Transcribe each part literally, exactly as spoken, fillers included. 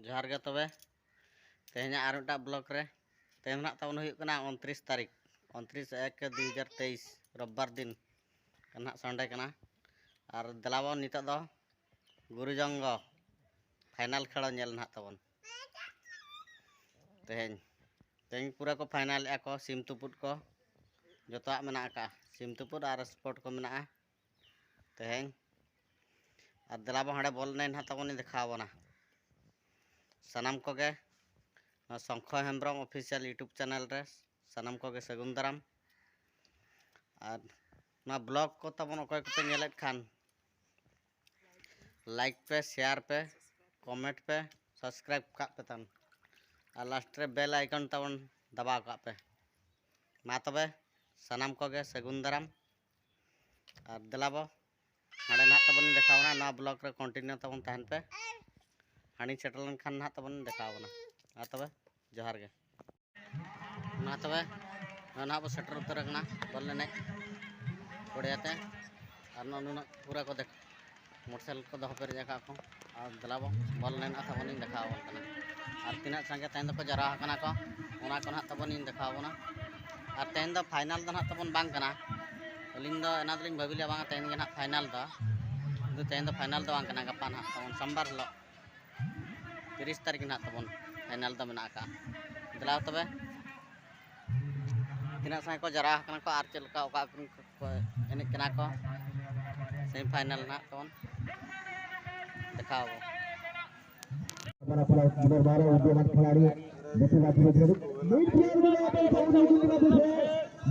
ᱡᱚᱦᱟᱨ ᱜᱮ ᱛᱚᱵᱮ, ᱛᱮᱦᱮᱧᱟᱜ ᱟᱨ ᱢᱤᱫᱴᱟᱝ ᱵᱞᱚᱜ ᱨᱮ᱾ ᱛᱮᱦᱮᱧ ᱱᱟᱦᱟᱜ ᱛᱟᱵᱚᱱ ᱦᱩᱭᱩᱜ ᱠᱟᱱᱟ ᱩᱱᱛᱨᱤᱥ ᱛᱟᱹᱨᱤᱠᱷ, ᱩᱱᱛᱨᱤᱥ ᱮᱠ ᱫᱩᱭ ᱦᱟᱡᱟᱨ ᱛᱮᱭᱤᱥ, ᱨᱳᱵᱵᱟᱨ ᱫᱤᱱ ᱠᱟᱱᱟ ᱱᱟᱦᱟᱜ, ᱥᱟᱱᱰᱮ ᱠᱟᱱᱟ᱾ ᱟᱨ ᱫᱮᱞᱟ ᱵᱚᱱ ᱱᱤᱛᱚᱜ ᱫᱚ ᱜᱩᱨᱩ ᱡᱚᱝᱜᱚ ᱯᱷᱟᱭᱱᱟᱞ ᱠᱷᱮᱞ ᱧᱮᱞ ᱱᱟᱦᱟᱜ ᱛᱟᱵᱚᱱ᱾ ᱛᱮᱦᱮᱧ, ᱛᱮᱦᱮᱧ ᱯᱩᱨᱟᱹ ᱠᱚ ᱯᱷᱟᱭᱱᱟᱞᱮᱜᱼᱟ ᱠᱚ, ᱥᱤᱢ ᱛᱩᱯᱩᱫ ᱠᱚ ᱡᱚᱛᱚᱣᱟᱜ ᱢᱮᱱᱟᱜ ᱟᱠᱟᱫᱼᱟ, ᱥᱤᱢ ᱛᱩᱯᱩᱫ ᱟᱨ ᱥᱯᱳᱨᱴ ᱠᱚ ᱢᱮᱱᱟᱜᱼᱟ ᱛᱮᱦᱮᱧ᱾ ᱟᱨ ᱫᱮᱞᱟ ᱵᱚᱱ ᱦᱟᱸᱰᱮ ᱵᱚᱞ ᱮᱱᱮᱡ ᱱᱟᱦᱟᱜ ᱛᱟᱵᱚᱱ ᱤᱧ ᱫᱮᱠᱷᱟᱣ ᱟᱵᱚᱱᱟ᱾ ᱥᱟᱱᱟᱢ ᱠᱚᱜᱮ ᱱᱚᱣᱟ ᱥᱚᱝᱠᱷᱚ ᱦᱮᱢᱵᱨᱚᱢ ᱚᱯᱷᱤᱥᱤᱭᱟᱞ YouTube ᱪᱮᱱᱮᱞ ᱨᱮ ᱥᱟᱱᱟᱢ ᱠᱚᱜᱮ ᱥᱟᱹᱜᱩᱱ ᱫᱟᱨᱟᱢ᱾ ᱟᱨ ᱱᱚᱣᱟ ᱵᱞᱚᱜ ᱠᱚ ᱛᱟᱵᱚᱱ ᱚᱠᱚᱭ ᱠᱚᱯᱮ ᱧᱮᱞᱮᱫ ᱠᱷᱟᱱ, ᱞᱟᱭᱤᱠ ᱯᱮ, ᱥᱮᱭᱟᱨ ᱯᱮ, ᱠᱚᱢᱮᱱᱴ ᱯᱮ, ᱥᱟᱵᱥᱠᱨᱟᱭᱤᱵ ᱠᱟᱜ ᱯᱮ ᱛᱟᱵᱚᱱ, ᱟᱨ ᱞᱟᱥᱴ ᱨᱮ ᱵᱮᱞ ᱟᱭᱠᱚᱱ ᱛᱟᱵᱚᱱ ᱫᱟᱵᱟᱣ ᱠᱟᱜ ᱯᱮ᱾ ᱢᱟ ᱛᱚᱵᱮ, ᱥᱟᱱᱟᱢ ᱠᱚᱜᱮ ᱥᱟᱹᱜᱩᱱ ᱫᱟᱨᱟᱢ᱾ ᱟᱨ ᱫᱮᱞᱟ ᱵᱚ, ᱱᱚᱰᱮ ᱱᱟᱦᱟᱜ ᱛᱟᱵᱚᱱ ᱫᱮᱠᱷᱟᱣ ᱮᱱᱟ, ᱱᱚᱣᱟ ᱵᱞᱚᱜ ᱨᱮ ᱠᱚᱱᱴᱤᱱᱤᱭᱩ ᱛᱟᱵᱚᱱ ᱛᱟᱦᱮᱱ ᱯᱮ᱾ ᱦᱟᱸᱰᱮᱧ ᱥᱮᱴᱮᱨ ᱞᱮᱱᱠᱷᱟᱱ ᱱᱟᱦᱟᱜ ᱛᱟᱵᱚᱱ ᱫᱮᱠᱷᱟᱣ ᱟᱵᱚᱱᱟ᱾ ᱢᱟ ᱛᱚᱵᱮ, ᱡᱚᱦᱟᱨ ᱜᱮ᱾ ᱢᱟ ᱛᱚᱵᱮ, ᱱᱚᱜᱼᱚᱭ ᱱᱟᱦᱟᱜ ᱵᱚ ᱥᱮᱴᱮᱨ ᱩᱛᱟᱹᱨ ᱟᱠᱟᱱᱟ ᱵᱚᱞ ᱮᱱᱮᱡ ᱯᱚᱲᱤᱭᱟ ᱛᱮ᱾ ᱟᱨ ᱱᱚᱜᱼᱚ ᱱᱩᱱᱟᱹᱜ ᱯᱩᱨᱟᱹ ᱠᱚ ᱫᱮᱠ-, ᱢᱚᱴᱚᱨᱥᱟᱭᱠᱮᱞ ᱠᱚ ᱫᱚᱦᱚ ᱯᱮᱨᱮᱡ ᱟᱠᱟᱫ ᱠᱚ᱾ ᱟᱨ ᱫᱮᱞᱟ ᱵᱚ, ᱵᱚᱞ ᱮᱱᱮᱡ ᱱᱟᱦᱟᱜ ᱛᱟᱵᱚᱱ ᱤᱧ ᱫᱮᱠᱷᱟᱣ ᱟᱵᱚᱱ ᱠᱟᱱᱟ᱾ ᱟᱨ ᱛᱤᱱᱟᱹᱜ ᱥᱟᱸᱜᱮ ᱛᱮᱦᱮᱧ ᱫᱚᱠᱚ ᱡᱟᱣᱨᱟ ᱟᱠᱟᱱᱟ ᱠᱚ, ᱚᱱᱟ ᱠᱚ ᱱᱟᱦᱟᱜ ᱛᱟᱵᱚᱱ ᱤᱧ ᱫᱮᱠᱷᱟᱣ ᱟᱵᱚᱱᱟ᱾ ᱟᱨ ᱛᱮᱦᱮᱧ ᱫᱚ ᱯᱷᱟᱭᱱᱟᱞ ᱫᱚ ᱱᱟᱦᱟᱜ ᱛᱟᱵᱚᱱ ᱵᱟᱝ ᱠᱟᱱᱟ᱾ ᱟᱹᱞᱤᱧ ᱫᱚ ᱮᱱᱟ ᱫᱚᱞᱤᱧ ᱵᱷᱟᱹᱵᱤ ᱞᱮᱫᱼᱟ, ᱵᱟᱝᱟ ᱛᱮᱦᱮᱧ ᱜᱮ ᱱᱟᱦᱟᱜ ᱯᱷᱟᱭᱱᱟᱞ ᱫᱚ, ᱠᱤᱱᱛᱩ ᱛᱮᱦᱮᱧ ᱫᱚ ᱯᱷᱟᱭᱱᱟᱞ ᱫᱚ ᱵᱟᱝ ᱠᱟᱱᱟ, ᱜᱟᱯᱟ ᱱᱟᱦᱟᱜ ᱛᱟᱵᱚᱱ ᱥᱳᱢᱵᱟᱨ ᱦᱤᱞᱳᱜ, ᱛᱤᱨᱤᱥ ᱛᱟᱹᱨᱤᱠᱷ ᱱᱟᱦᱟᱜ ᱛᱟᱵᱚᱱ ᱯᱷᱟᱭᱱᱟᱞ ᱫᱚ ᱢᱮᱱᱟᱜ ᱟᱠᱟᱫᱼᱟ᱾ ᱫᱮᱞᱟ ᱛᱚᱵᱮ, ᱛᱤᱱᱟᱹᱜ ᱥᱟᱸᱜᱮ ᱠᱚ ᱡᱟᱣᱨᱟ ᱟᱠᱟᱱᱟ ᱠᱚ ᱟᱨ ᱪᱮᱫ ᱞᱮᱠᱟ ᱚᱠᱟ ᱠᱚᱨᱮᱱ ᱠᱚ ᱮᱱᱮᱡ ᱠᱟᱱᱟ ᱠᱚ ᱥᱮᱢᱤ ᱯᱷᱟᱭᱱᱟᱞ ᱱᱟᱦᱟᱜ ᱛᱟᱵᱚᱱ, ᱫᱮᱠᱷᱟᱣ ᱟᱵᱚ᱾ हमारा पूरा नंबर बारह उदीयमान खिलाड़ी, मिथिला धीरे धीरे मिड प्लेयर को यहाँ पर फाउल नहीं करना, दूसरे,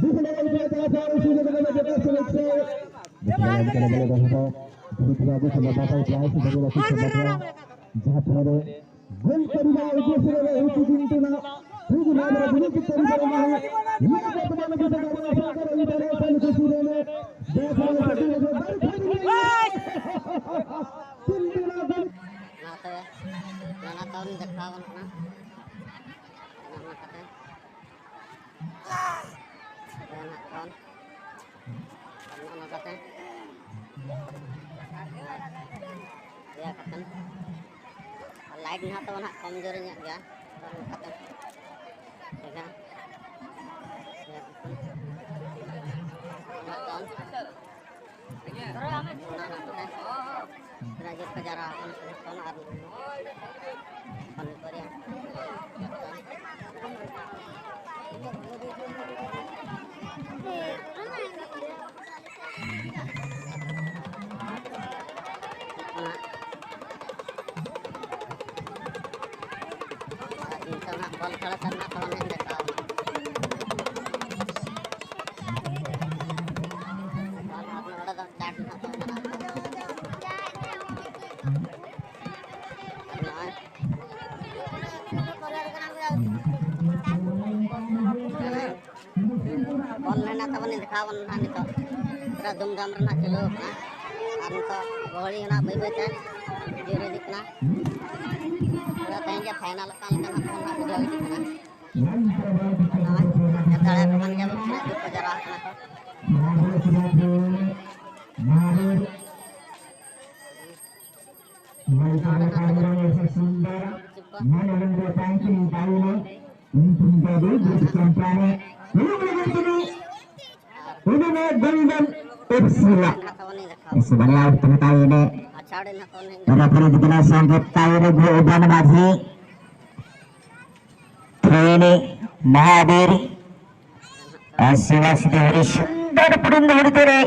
दूसरे का इतना बड़ा फाउल, उसी जगह में देखा, सुरक्षा। मिथिला धीरे धीरे को लगातार ट्राई से बनी रखी संभावना, जहाँ पर गोल करीब आए, दूसरे में एक किंतु ना, ठीक है, मैं बोला, दूसरे की करीब आए, ये वर्तमान में तो बड़ा फाउल कर रही है, ऐसा नहीं कुछ नहीं है। देखो, ᱚᱱᱟᱛᱮ ᱱᱟᱱᱟ ᱛᱟᱵᱚᱱ ᱫᱮᱠᱷᱟᱣ ᱟᱵᱚᱱ ᱠᱟᱱᱟ᱾ ᱱᱚᱜᱼᱚ ᱱᱚᱝᱠᱟᱛᱮ, ᱱᱚᱜᱼᱚ ᱱᱚᱝᱠᱟᱛᱮ, ᱤᱭᱟᱹ ᱠᱟᱛᱮ, ᱟᱨ like ᱟᱡ ᱱᱟᱦᱟᱜ ᱛᱟᱵᱚᱱ ᱦᱟᱸᱜ ᱠᱚᱢ ᱡᱳᱨ ᱧᱚᱜ ᱜᱮᱭᱟ᱾ ᱚᱱᱟ ᱠᱷᱟᱹᱛᱤᱨ ᱛᱮᱜᱮ ᱦᱟᱸᱜ ᱚᱱᱟ ᱫᱚ ᱚᱱᱟ ᱦᱟᱸᱜ ᱛᱤᱱᱟᱹᱜ ᱡᱳᱨ ᱠᱚ ᱡᱟᱣᱨᱟ ᱟᱠᱟᱱᱟ ᱥᱮ ᱵᱟᱝ ᱟᱨ ᱠᱷᱚᱱ ᱵᱟᱨᱭᱟ᱾ ᱚᱱᱟ ᱱᱤᱛᱚᱜ ᱱᱟᱜ ᱵᱚᱞ ᱠᱷᱮᱞ ᱠᱟᱱᱟ, ᱛᱚ ᱚᱱᱮ ᱚᱸᱰᱮ ᱠᱚ ᱵᱚᱞ ᱟᱨ ᱱᱚᱰᱮ ᱫᱚ ᱪᱟᱴ ᱱᱟᱜ ᱠᱚ ᱢᱮᱱᱟᱜᱼᱟ᱾ ᱟᱨ ᱱᱚᱜᱼᱚᱭ ᱵᱚᱞ ᱢᱮᱱᱟᱜ ᱛᱟᱵᱚᱱ, ᱫᱮᱠᱷᱟᱣ ᱵᱚᱱ ᱱᱟᱦᱟᱜ ᱱᱤᱛᱚᱜ᱾ ᱯᱩᱨᱟᱹ ᱫᱷᱩᱢᱫᱷᱟᱢ ᱨᱮ ᱱᱟᱦᱟᱜ ᱪᱟᱹᱞᱩ ᱟᱠᱟᱱᱟ᱾ ᱟᱨ ᱱᱤᱛᱚᱜ ᱜᱚᱦᱚᱲᱤ ᱦᱚᱸ ᱱᱟᱦᱟᱜ ᱵᱟᱹᱭ ᱵᱟᱹᱭ ᱛᱮ ᱡᱳᱨ ᱤᱫᱤᱜ ᱠᱟᱱᱟ᱾ ᱯᱩᱨᱟᱹ ᱛᱮᱦᱮᱧ ᱜᱮ ᱯᱷᱟᱭᱱᱟᱞᱚᱜ ᱠᱟᱱ ᱞᱮᱠᱟ ᱱᱟᱦᱟᱜ ᱛᱟᱵᱚᱱ ᱱᱟᱦᱟᱜ ᱵᱩᱡᱷᱟᱹᱣ ᱦᱤᱡᱩᱜ ᱠᱟᱱᱟ᱾ ᱟᱨ ᱱᱚᱜᱼᱚᱭ ᱧᱮᱞ ᱫᱟᱲᱮᱭᱟᱜ ᱠᱟᱱ ᱜᱮᱭᱟ ᱵᱚᱱ, ᱛᱤᱱᱟᱹᱜ ᱡᱳᱨ ᱠᱚ ᱡᱟᱣᱨᱟ ᱟᱠᱟᱱᱟ ᱠᱚ᱾ ᱟᱪᱪᱷᱟ, ᱚᱸᱰᱮ ᱱᱟᱦᱟᱜ ᱛᱟᱵᱚᱱ ᱱᱤᱛᱚᱜ ᱨᱮᱯᱷᱟᱨᱤ ᱛᱟᱹᱠᱤᱱᱟᱜ ᱥᱚᱝᱠᱮᱛ ᱛᱟᱭᱚᱢ ᱨᱮ ᱜᱚ ᱩᱵᱟᱱ ᱢᱟᱹᱡᱷᱤ ᱛᱷᱮᱱᱤ ᱢᱚᱦᱟᱵᱤᱨ ᱟᱨ ᱥᱤᱵᱟᱥ ᱫᱮᱦᱨᱤ ᱥᱩᱱᱫᱚᱨ ᱯᱩᱨᱤᱱ ᱫᱚᱦᱲᱤ ᱛᱮᱨᱮ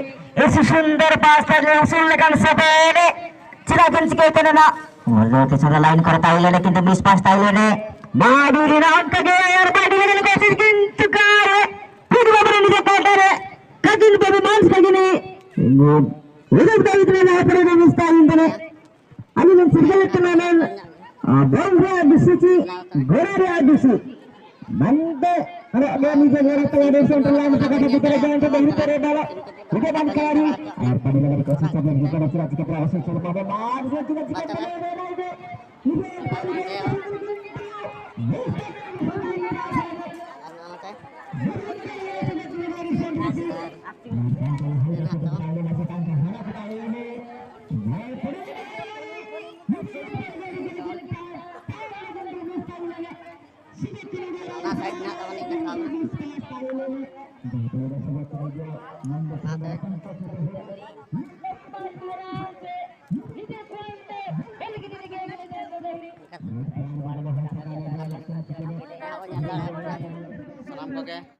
ᱮᱥᱤ ᱥᱩᱱᱫᱚᱨ ᱯᱟᱥ ᱛᱟᱦᱮᱸ ᱩᱥᱩᱞ ᱞᱮᱠᱟᱱ ᱥᱮ ᱵᱟᱭᱨᱮ ᱪᱮᱫᱟᱜ ᱠᱤᱱ ᱪᱤᱠᱟᱹᱭ ᱠᱟᱱᱟ ᱱᱟᱜ? ᱚᱱᱟ ᱛᱮ ᱥᱟᱫᱟ ᱞᱟᱭᱤᱱ ᱠᱚᱨᱮ ᱛᱟᱦᱮᱸ ᱞᱮᱱᱟ, ᱠᱤᱱᱛᱩ ᱢᱤᱥ ᱯᱟᱥ ᱛᱟᱦᱮᱸ ᱞᱮᱱᱟ᱾ ᱢᱚᱦᱟᱵᱤᱨ ᱨᱮᱱᱟᱜ ᱚᱱᱠᱟ ᱜᱮ ᱟᱨ ᱵᱟᱭ ᱰᱤᱜᱽ ᱞᱮᱱᱟ ᱠᱚᱥᱤᱥ, ᱠᱤᱱᱛᱩ ᱠᱟᱨᱮ ᱯᱷᱤᱨ ᱵᱟᱵᱨᱮ ᱱᱤᱡᱮ ᱠᱟᱴᱟ ᱨᱮ ᱠᱟᱜᱤᱱ ᱵᱟᱵᱩ ᱢᱟᱱᱥ ᱠᱟᱜᱤᱱ ᱨᱤᱡᱟᱹᱣ ᱫᱟᱣᱤᱫ ᱨᱮ ᱞᱟᱦᱟ ᱯᱟᱲᱟᱣ ᱨᱮ ᱢᱤᱥ ᱛᱟᱦᱮᱸ ᱞᱮᱱᱟ᱾ ᱟᱹᱞᱤᱧ ᱞᱤᱧ ᱥᱤᱨᱡᱟᱹᱣᱮᱫ ᱠᱟᱱᱟ ᱢᱮᱱ, ᱟᱨ ᱵᱚᱞ ᱨᱮᱭᱟᱜ ᱵᱤᱥᱤ ᱪᱮ ᱜᱚᱲᱟ ᱨᱮᱭᱟᱜ ᱵᱤᱥᱤ? ᱵᱟᱝ ᱫᱚ ᱟᱞᱮᱭᱟᱜ ᱫᱚ ᱱᱤᱡᱮ ᱜᱚᱲᱟ ᱛᱟᱞᱟ ᱨᱮ ᱥᱮᱱᱴᱟᱨ ᱞᱟᱭᱤᱱ ᱠᱟᱛᱮ ᱜᱤᱫᱽᱨᱟᱹ ᱡᱟᱦᱟᱸᱭ ᱠᱚ ᱰᱟᱹᱦᱤ ᱠᱚᱨᱮ ᱫᱟᱲᱮ, ᱱᱤᱡᱮ ᱵᱟᱝ ᱠᱷᱮᱞᱟᱲᱤ, ᱟᱨ ᱯᱟᱹᱰᱤ ᱞᱟᱹᱜᱤᱫ ᱠᱚ ᱥᱮᱴᱮᱨ ᱞᱮᱱ ᱜᱤᱫᱽᱨᱟᱹ ᱪᱮᱫᱟᱜ ᱪᱤᱠᱟᱹ ᱯᱮᱲᱟ ᱚᱥᱚᱞ ᱥᱚᱞ ᱯᱟᱵᱮ ᱢᱟ, ᱱᱤᱡᱮ ᱪᱤᱠᱟᱹ ᱯᱮᱲᱟ ᱵᱟᱭ ᱵᱟᱭ ᱵᱟᱭ᱾ ᱱᱤᱡᱮ ᱯᱟᱹᱰᱤ ᱞᱟᱹᱜᱤᱫ ᱠᱚ ᱥᱮᱴᱮᱨ ᱞᱮᱱ ᱜᱤᱫᱽᱨᱟᱹ᱾ ᱟᱨ ᱱᱚᱜᱼᱚ ᱱᱚᱝᱠᱟ᱾ ᱟᱨ ᱥᱟᱱᱛᱟᱲ ᱦᱚᱲ ᱠᱚ ᱢᱮᱱᱟᱜ ᱠᱚᱣᱟ᱾ ᱥᱟᱭᱤᱰ ᱢᱮᱱᱟᱜ ᱛᱟᱵᱚᱱᱟ, ᱤᱧ ᱫᱮᱠᱷᱟᱣ ᱫᱟ᱾ ᱥᱟᱶᱛᱮ ᱥᱟᱱᱟᱢ ᱠᱚᱜᱮ